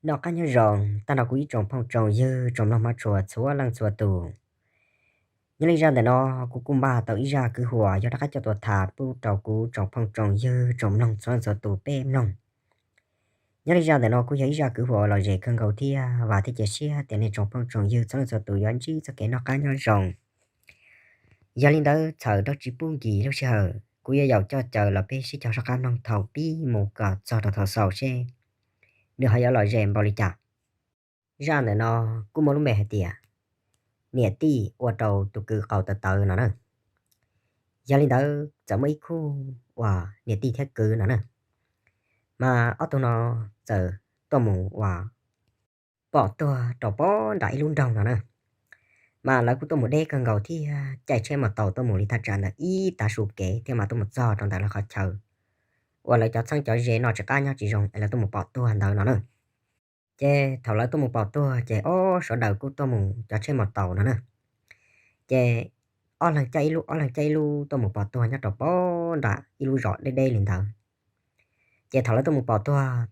Noj qab nyob zoo tag nrho kuv ib tsoom phooj tsoom ywg tsoom mloog hmov tshua txhua leej txhua tus. Nyob li zaj ntawm no kuv kuj npaj tau ib zaj kwv huam yog rov qab coj tuaj tham pub rau kuv tsoom phooj tsoom ywg tsoom mloog txhua leej txhua tus peb mloog. Nyob li zaj ntawm no kuj yog ib zaj kwv huam uas lom zem kawg nkaus thiab vam thiab cia siab tias nej tsoom phooj tsoom ywg txhua leej txhua tus yuav ntsib txoj kev noj qab nyob zoo. Yog li ntawd txhawm rau tsis pub nkim lub sij hawm, kuv yuav yaum coj caw los peb sib cog soj qab mloog thaum pib mus kom txog rau thaum xaus seb nws ho yuav lom zem npaum li cas. Zaj ntawm no kuj muaj lub npe hais tias niam tij ua rau tus kwv qau tawv tawv no na. Yog li ntawd txawm muaj ib khub uas niam tij thiab kwv no na, mas ob tug no txawm tuaj mus uas pom tuag rau pob nram ib lub nroog no na. Mas lawv kuj tuaj mus deb kawg nkaus thiab caij tsheb mos taus tuaj mus li thaj tsam ntawm ib tav su kev thiab mas tuaj mus txog rau ntawm lawv qhov chaw uas lawv cov txheeb cov ze noj tsis qab nyob tsis zoo es lawv tuaj mus pom tuag ntawd no na. Ces thaum lawv tuaj mus pom tuag ces ob sawv daws kuj tuaj mus cov tsheb mos taus no na. Ces ob leeg caij ib lub, ob leeg caij ib lub tuaj mus pom tuag nyob rau pob nram ib lub zos deb deb li ntawd. Ces thaum lawv tuaj mus pom tuag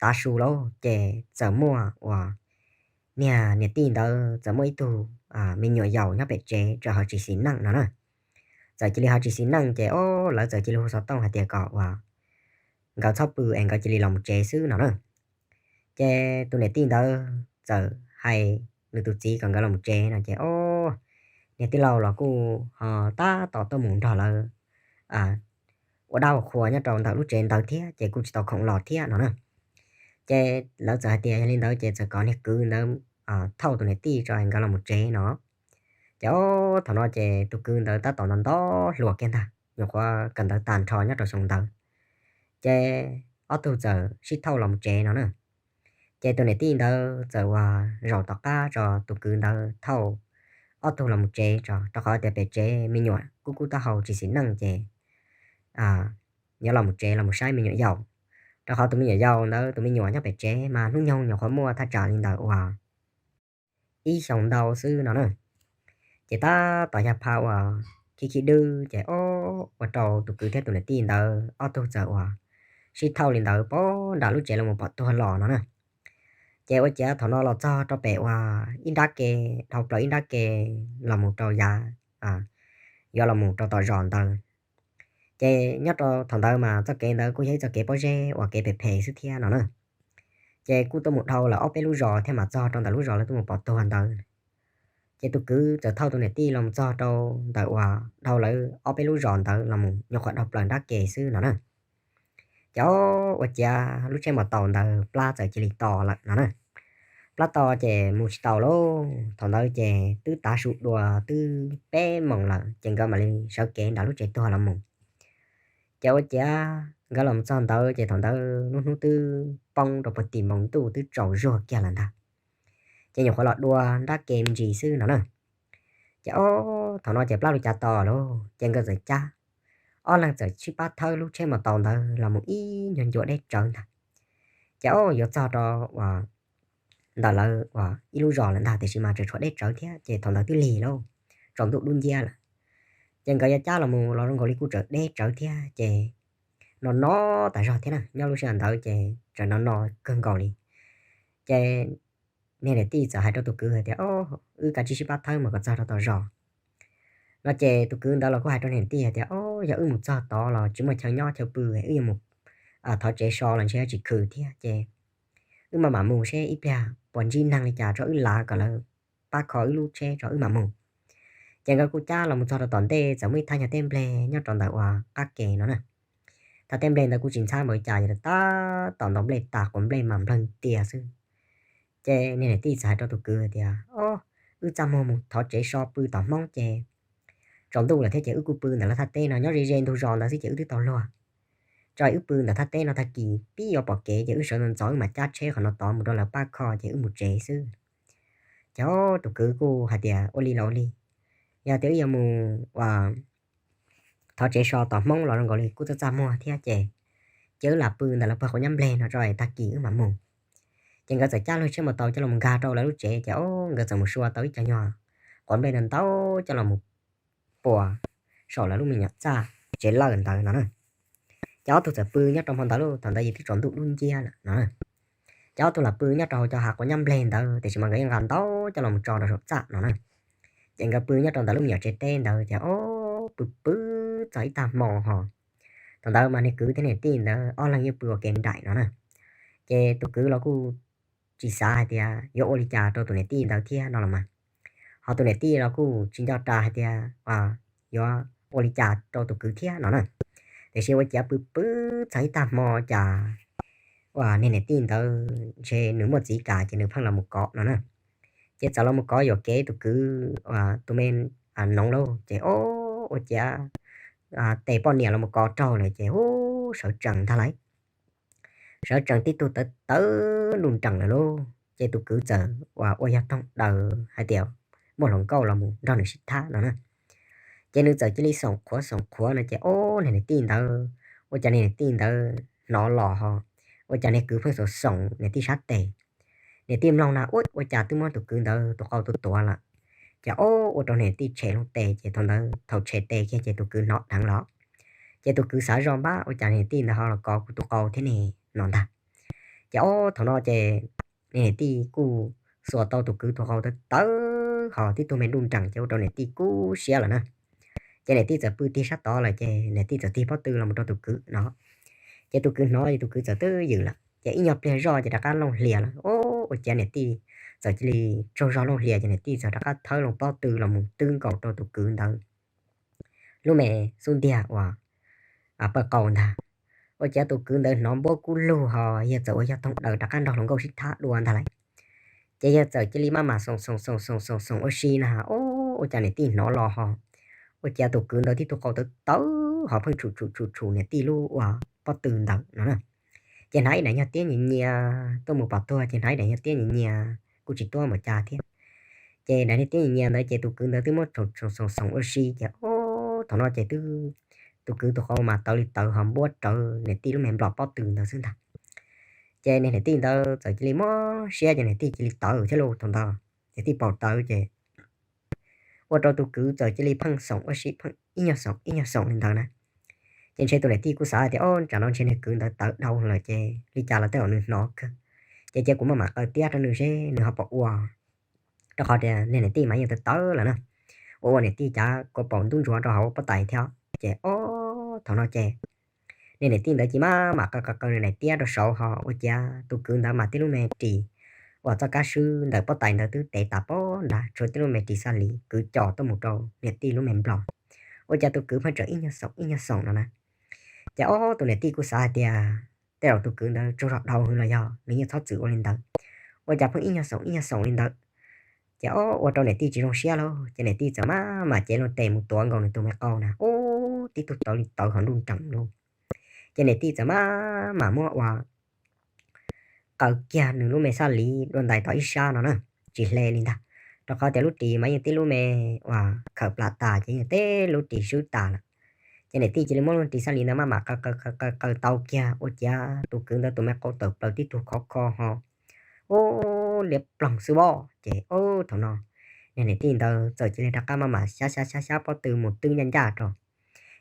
tav su lauj, ces txawm muaj uas niag niam tij ntawd txawm muaj ib tug me nyuam yaus nyob pem tsev txawm ho tsis xis neej no na. Txawm cia li ho tsis xis neej ces ob lawv txawm cia li hu xov tooj hais tias kom uas nkawd txhob pw es nkawd cia li los mus tsev xwb no na. Ces tus niam tij ntawd txawm hais nws tus txiv kom nkawd los mus tsev no ces ob niag tij laug los kuj ho tab tom tuaj mus nrog lawv ua dab ua qhua nyob rau ntawm lub tsev ntawd thiab ces kuj tsis tau khoom los thiab no na. Ces lawv txawm hais tias yog li ntawd ces txawm kom niag kwv ntawd thauj tus niam tij tso nkawd los mus tsev no. Ces ob thaum no ces tus kwv ntawd tab tom nto nto hluas kiag ntag, nyuam qhuav kawm ntawv tag nrho nyob rau xyoo ntawd. Ces ob tug txawm sib thauj los mus tsev no na. Ces tus niam tij ntawd txawm uas zaum tom qab tso tus kwv ntawd thauj ob tug los mus tsev tso, rau qhov tias pem tsev me nyuam kub kub taub hau tsis xis neej ces yuav los mus tsev los mus saib me nyuam yaus. Rau qhov tus me nyuam yaus ntawd tus me nyuam nyob pem tsev mas hnub nyoog nyuam qhuav muaj thaj tsam li ntawd uas ib xyoos ntau xwb no na. Ces tab tom yog pha uas khib khib dwb ces ob ua rau tus kwv thiab tus niam tij ntawd ob tug txawm uas sib thauj li ntawd pob nram lub tsev los mus pom tuag los no na. Ces ua ciav thaum no los txog rau pem uas ib nrab ke, dhau plaws ib nrab ke los mus rau yav yuav los mus rau tom zos ntawd. Ces nyob rau thaum ntawd mas txoj kev ntawd kuj yog ib txoj kev pob zeb uas kev phem phem xwb thiab no na. Ces kuj tuaj mus dhau lawm ob peb lub zos thiab mas txog rau ntawm lub zos lawv tuaj mus pom tuag ntawd. Ces tus kwv txawm thauj tus niam tij los mus txog rau ntawm uas dhau lawv ob peb lub zos ntawd los mus nyuam qhuav dhau plaws nrab ke xwb no na. Ces ob ua ciav lub tsheb mos taus ntawd plab txawm cia li tos lawm no na. Plab tos ces mus tsis tau lauj, thaum ntawd ces twb tav su dua twb peb moos lawm ces nkawd mam li sawv kev nram lub tsev tuag los mus. Ces ua ciav nkawd los mus txog ntawd ces thaum ntawd lub hnub twb poob rau puag tim npoo ntuj twb tsaus zuag kiag lawm ntag. Ces nyuam qhuav los dua nrab ke me ntsis xwb no na. Ces ob thaum no ces plab lub cav tos lauj, ces nkawd txawm cab, ob leeg txawm sib pab thawb lub tsheb mos taus ntawd los mus ib nyuag ncua deb tsawv ntag. Ces ob yuav txog rau uas ntawm lawv uas ib lub zos lawm ntag, tiam sis mas tseem tshuav deb tsawv thiab ces thaum ntawd twb lig lauj, tsaus ntuj dub nciab lawm. Ces nkawd yuav cab los mus los zoo nkaus li kuj tseem deb tsawv thiab ces no no tas zog thiab na, nyob lub sij hawm ntawd ces tseem no no kawg nkaus li. Ces niag niam tij txawm hais rau tus kwv hais tias, Wb kav tsij sib pab thawb mus kom txog rau tom zos no. Ces tus kwv ntawd los kuj hais rau niag niam tij hais tias, Yog wb mus txog tod los tsis muaj chaw nyob chaw pw, wb yuav mus thov tsev so los ntshe tsis khw thiab ces wb maj mam mus seb ib pliag puas ntsib neeg li cas tso wb lav kom lawv pab kho wb lub tsheb tso wb mam mus. Ces nkawd kuj cab los mus txog rau tom ntej txawm muaj ib thaj nyuag teb nplej nyob rau ntawm uas qab ke no na. Thaj teb nplej ntawd kuj tsis ntxhab npaum li cas, yog tab tom ntaus nplej tas quav nplej mas nplawg tias xwb. Ces niag niam tij txawm hais rau tus kwv tias, Wb txaj muag mus thov tsev so pw tom Hmoob ces tsaus ntuj lawm thiab ces wb kuj pw ntawm lawv thaj teb no, nyob ze ze ntug zos ntawd xwb ces wb twb tau luag. Tso wb pw ntawm thaj teb no, tag kis pib yuav pom kev ces wb sawv ntxov ntxov wb mam cab tsheb qhov no tod mus rau lawv pab kho ces wb mus tsev xwb. Ces tus kwv kuj hais tias, Ua li los ua li, yog tias wb yuav mus thov tsev so tom Hmoob los zoo nkaus li kuj txaj txaj muag thiab ces cia wb lam pw ntawm lawv pawg quav nyab nplej no tso es tag kis wb mam mus. Ces nkawd txawm cab lub tsheb mos taus coj los nkag rau lawv lub tsev ces nkawd txawm mus sua tau ib co nyuag quav nplej ntau ntau coj los mus pua saum lawv lub me nyuam txaj tsev lawj ntawd no na. Ces ob tug txawm pw nyob rau hmo ntawd lauj, thaum ntawd ces twb tsaus ntuj dub nciab lawm no. Ces ob tug los pw nyob rau hauv cov hav quav nyab npleg ntawd, tiam sis mas nkawd yeej nqa ntau coj los mus tso rau saum txaj no na. Ces nkawd pw nyob rau ntawm lub me nyuam tsev teb ntawd ces o, pw pw txog ib tag hmo ho. Thaum ntawd mas niag kwv thiab niam tij ntawd ob leeg yeej pw ua ke nraim no na. Ces tus kwv los kuj tsis xav hais tias yuav ua li cas rau tus niam tij ntawd thiab no los mas, ho tus niam tij los kuj tsis nco ras hais tias yuav ua li cas rau tus kwv thiab no na. Tiam sis ua ciav pw pw txog ib tag hmo cas uas niag niam tij ntawd ntshe nws muaj txiv kam ces nws pheej los mus kov no na. Ces txawm los mus kov yuam kev tus kwv uas tus me noov lauj, ces o, ua ciav tes poj niam los mus kov raug lawm ces hu, sawv tsees ntag lauj. Sawv tsees tib tug tawv tawv nruj nreem lawm lauj, ces tus kwv txawm uas ua yog toog daws hais tias muaj hluas nkauj los mus nrog nws sib thab no na. Ces nws txawm cia li xoom qhuav xoom qhuav no ces o, niag niam tij ntawd, ua cas niag niam tij ntawd hnov los ho, ua cas niag kwv pheej xoom xoom niam tij sab tes. Niam tij mloog na, ua, ua cas twb muab tus kwv ntawd tus qau tuav tuav lawm. Ces o, ua rau niam tij tshem loo tes, ces thaum ntawd thaum tshem tes kiag ces tus kwv hnov dheev los. Ces tus kwv xav zoj npab, ua cas niam tij ntawd ho los kov kuv tus qau thiab ne no ntag. Ces o, thaum no ces niam tij kuj xuas tau tus kwv tus qau tawv tawv ho tib tug me nruj nreem ces ua rau niam tij kub siab lawm na. Ces niam tij txawm pw tig sab tod lawm ces niam tij txawm tig pob tw los mus rau tus kwv no. Ces tus kwv hnov ces tus kwv txawm twb ywm lawm ces ib nyuag pliag zoj ces rov qab looj hlias lawm. O, ua ciav niam tij txawm cia li tsaug zog looj hlias ces niam tij txawm rov qab thawb loo pob tw los mus twb nkaus rau tus kwv ntawd lub me xub ntiag uas pawg qau ntag. Ua ciav tus kwv ntawd hnov npuab kub lug ho yawg txawm ua yog toog daws rov qab nrog hluas nkauj sib thab dua ntag lauj. Ces yawg txawm cia li maj mam xoom xoom xoom xoom xoom xoom ua si na, o, ua cas niam tij hnov los ho, ua ciav tus kwv ntawd tib tug qau tawv tawv ho pheej tshum tshum tshum tshum niam tij lub uas pob tw ntawd no na. Ces hnav ib daim nyuag tiab nyias nyias tuaj mus pom tuag ces hnav ib daim nyuag tiab nyias nyias kuj tsis tuab npaum cas thiab. Ces daim niag tiab nyias nyias ntawd ces tus kwv ntawd twb muab xoom xoom xoom ua si ces o, thaum no ces twb tus kwv tus qau mas tawv li tawv ho npuab rawv niam tij lub me nplos pob tw ntawd xwb ntag. Ces niag niam tij ntawd txawm cia li mob siab ces niam tij cia li tawv thiab lauj. Thaum ntawd niam tij paus tawv ces ua rau tus kwv txawm cia li pheej xoom ua si, pheej ib nyuag xoom ib nyuag xoom li ntawd na. Ces ntshe tus niam tij kuj xav tias o, tsam no ntshe niag kwv ntawd tawv dhau lawm ces li cas los tej zaum nws hnov kawg. Ces cia kuv maj mam qaws tiab rau nws seb nws ho puas ua, rau qhov tias niag niam tij mas yeej tawv tawv lawm na. Ua ua niam tij cav kua paus ntub ntsuav rau hauv pob tais thiab. Ces o, thaum no ces niag niam tij ntawd cia li maj mam qaws qaws qaws nws daim tiab rau saud ho ua ciav tus kwv ntawd mas tib lub me ris uas txoj kab swb ntawm pob tais ntawd twb tev tas pob nrad, tshuav tib lub me ris xaj lis kwv cos tuaj mus rau niam tij lub me nplos. Ua cas tus kwv pheej tseem ib nyuag xoom ib nyuag xoom no na. Ces o, tus niam tij kuj xav hais tias tej zaum tus kwv ntawd tsaug zog dhau hwv los yog nws yeej txhob txwm ua li ntawd, ua cas pheej ib nyuag xoom ib nyuag xoom li ntawd. Ces o, ua rau niam tij tsis zoo siab lauj, ces niam tij txawm maj mam cev loo tes mus tuav nkaus nws tus me qau na, ub, tib tug tawv li tawv ho nruj nreem lauj. Ces niam tij txawm maj mam muab ua qaws kiag nws lub me xaj lis dua ntais tom ib sab no na, tsis hle li ntag, rau qhov tias lub ris mas yeej tib lub me uas khawm plas tas ces yeej tib lub ris swb tas lawm. Ces niam tij cia li muab lub ris xaj lis ntawd maj mam qaws qaws qaws qaws qaws tau kiag ua ciav tus kwv ntawd tus me qau tawm plaws tib tug khov kho ho, ub, liab ploog xwb voj. Ces o, thaum no niag niam tij ntawd txawm cia li rov qab maj mam xyab xyab xyab xyab pob tw mus twb ncaj ncaj rau.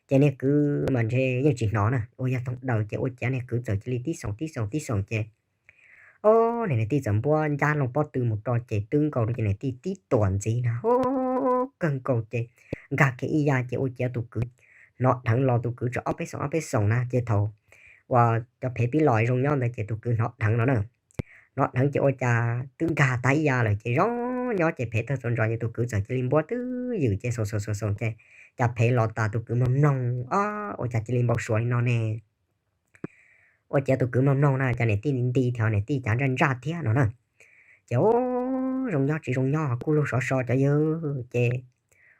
Ces niag kwv mas ntshe yeej tsis hnov na, ua yog toog daws ces ua ciav niag kwv txawm cia li tib xoom tib xoom tib xoom ces o, niag niam tij txawm npuab ncab loo pob tw mus rau ces twb nkaus rau ces niam tij tib tuam ntxiv na, o, kawg nkaus ces nkag kiag ib ya ces ua ciav tus kwv hnov dheev los tus kwv tseem ob peb xoom ob peb xoom na ces thaum uas cov phev pib los zoo nyob ntawd ces tus kwv hnov dheev no na. Hnov dheev ces ua cas twb nkag tag ib ya lawm ces zoo nyob ces phev tawg txhua ntsos ces tus kwv txawm cia li npuab twb ywm ces xoom xoom xoom xoom ces cas phev los tas tus kwv mloog mloog o, ua cas cia li npau suav li no ne. Ua ciav tus kwv mloog mloog na cas niam tij nti nti thiab niam tij cav ntsaj ntsaj thiab no na. Ces o, zoo nyob tsis zoo nyob kuj lug sov so cov ywg ces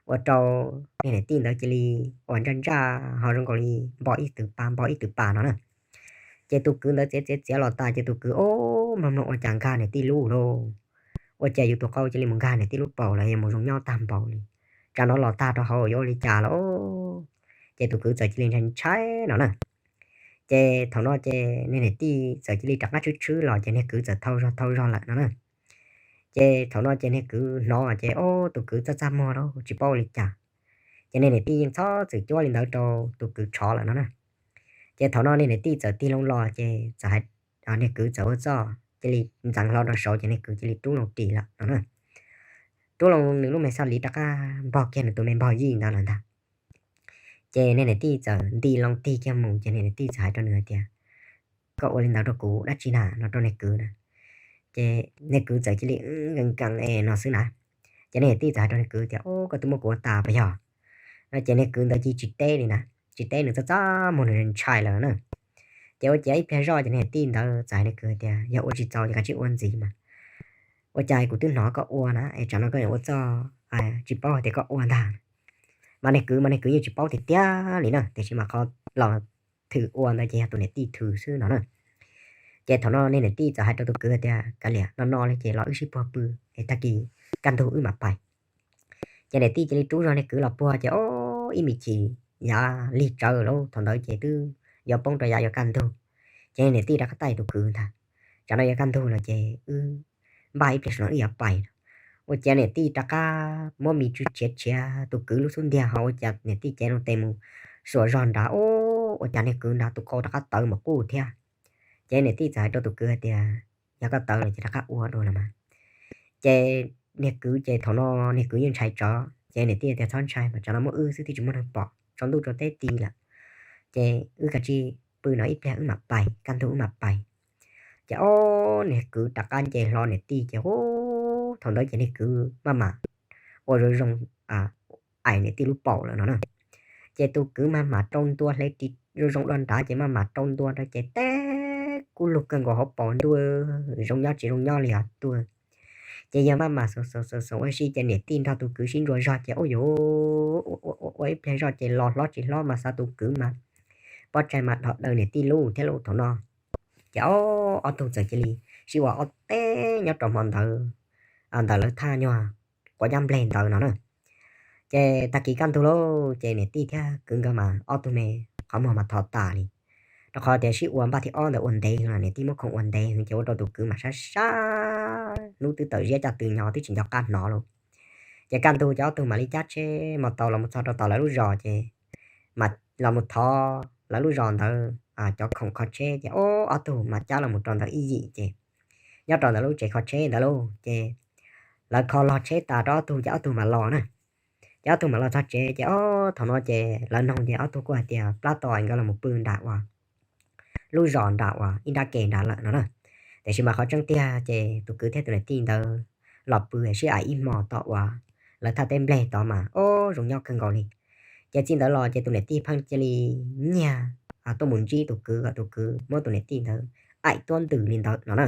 ua rau niag niam tij ntawd cia li uas ntsaj ntsaj ho zoo nkaus li npo ib tw pa npo ib tw pa no na. Ces tus kwv ntawd txiav txiav txiav los tas ces tus kwv o, mloog mloog ua cas nkag niam tij lub lauj. Ua cas yus tus qau cia li mus nkag niam tij lub paum los yog mus zoo nyob tag npaum li. Tsam no los tag rau hauv yuav ua li cas los o. Ces tus kwv txawm cia li ntshai ntshai no na. Ces thaum no ces niag niam tij txawm cia li rov qab tshwb tshwb los ces niag kwv txawm thau zog thau zog lawm no na. Ces thaum no ces niag kwv hnov ces o, tus kwv txaj txaj muag lauj tsis paub ua li cas. Ces niag niam tij yeej txhob txwm cuab li ntawd rau tus kwv tshov lawm no na. Ces thaum no niag niam tij txawm tig loo los ces txawm hais, niag kwv txawm ua txuj cia li ntxeev hlo rau saud ces niag kwv cia li rub loo ris lawm no na. Rub loo nws lub me xoj liv rov qab npog kiag nws tus me npog yij ntawd lawm ntag. Ces niag niam tij txawm nti loo tig kiag mus ces niag niam tij txawm hais rau nws hais tias, koj ua li ntawd rau kuv dab tsi na no rau niag kwv na. Ces niag kwv txawm cia li nkees nkees es no xwb na. Ces niag niam tij txawm hais rau niag kwv tias, o, koj twb muab kuv ua tas puas yog? No ces niag kwv ntawd cia tsis teb li na, tsis teb, nws txaj txaj muag, nws ntshai lawm na. Ces ua ciav ib pliag zoj ces niag niam tij ntawd txawm hais niag kwv tias, yog ua tsis txaus ces kav tsij ua ntxiv mas. Ua cas kuv twb hnov koj ua na es tsam no koj yuav ua txoj tsis paub hais tias koj ua ntag. Mas niag kwv mas niag kwv yeej tsis paub tiag tiag li na, tiam sis mas qhov los thwm ua ntawd ces yog tus niam tij thwm xwb no na. Ces thaum no niag niam tij txawm hais rau tus kwv tias, kav liam, no no li ces los wb sib puag pw es tag kis kaj ntug wb mam pais. Ces niam tij cia li rub zog niag kwv los puag ces o, ib me chim yav lig tsawv lawm, thaum ntawd ces twb yuav poob rau yav yuav kaj ntug. Ces niam tij rov qab taij tus kwv ntag, tsam no yuav kaj ntug lawm ces wb npaj ib pliag saum no wb yuav pais no. Ua ciav niam tij rov qab muab me tsw tshiav tshiav tus kwv lub xub ntiag ho ua cas niam tij cev loo tes mus xuas zog nrad, o, ua cas niag kwv nrad tus qau rov qab tawv mus qub thiab. Ces niam tij txawm hais rau tus kwv hais tias, yog koj tawv lawm ces rov qab ua dua los mas. Ces niag kwv ces thaum no niag kwv yeej ntshai tsov ces niam tij tias, txhob ntshai mas, tsam no muaj wb xwb twb tsis muaj neeg pom, tsaus ntuj tsaus teb ti lawm. Ces wb kav tsij pw no ib pliag wb mam pais, kaj ntug wb mam pais. Ces o, niag kwv rov qab nce hlo niam tij ces u, thaum ntawd ces niag kwv maj mam ua zoo zoo, aim niam tij lub paum lawm no na. Ces tus kwv maj mam rau ntua hle ris zoo zoo dua nrad ces maj mam rau ntua rau ces teb kub lug kawg nkaus hauv paus ntua, zoo nyob tsis zoo nyob li os tuag. Ces yog maj mam xaus xaus xaus ua si ces niam tij nrog tus kwv sib ntsuas zog ces ua yuav ua ib pliag zoj ces los hlob tsis hlob mas xav tus kwv mas pob tsaig mas dhos daws niam tij lub thiab lub thaum no. Ces o, ob tug txawm cia li sib ua ob teb nyob rau hmo ntawd ntawm lawv thaj nyuag quav cab npleg ntawd no na. Ces tag kis kaj ntug lauj ces niam tij thiab kwv nkawd mas ob tug me qhov muag mas thov tas li, rau qhov tias sib ua npaj thib ob ntawd ua ntev heev los niam tij muab khoom ua ntev heev ces ua rau tus kwv mas sab sab hnub twb tawm ziab caj tw nyo twb tsis nco qab hnov lauj. Ces kaj ntug ces ob tug mam li cab tsheb mus tau los mus txog rau tom lawv lub zos ces mam los mus thov lawv lub zos ntawd cov khoom kho tsheb ces o, ob tug mam cab los mus rau ntawd ib yim ces nyob rau ntawd lub tsev kho tsheb ntawd lauj ces lawv kho log tsheb tas rau ob tug ces ob tug mam los na. Ces ob tug mam los txog tsev ces o, thaum no ces lawv noog ces ob tug kuj hais tias plab tos nkawd los mus pw nram uas lub zos nram uas ib nrab ke nrad lawm no na. Tiam sis mas qhov tseeb tiag ces tus kwv thiab tus niam tij ntawd los pw sib aim ib hmo tom uas lawv thaj teb npleg tod mas o, zoo nyob kawg nkaus li. Ces txij ntawd los ces tus niam tij pheej cia li nyiag tuaj mus ntsib tus kwv kom tus kwv muab tus niam tij ntawd aim tuab ntws li ntawd no na.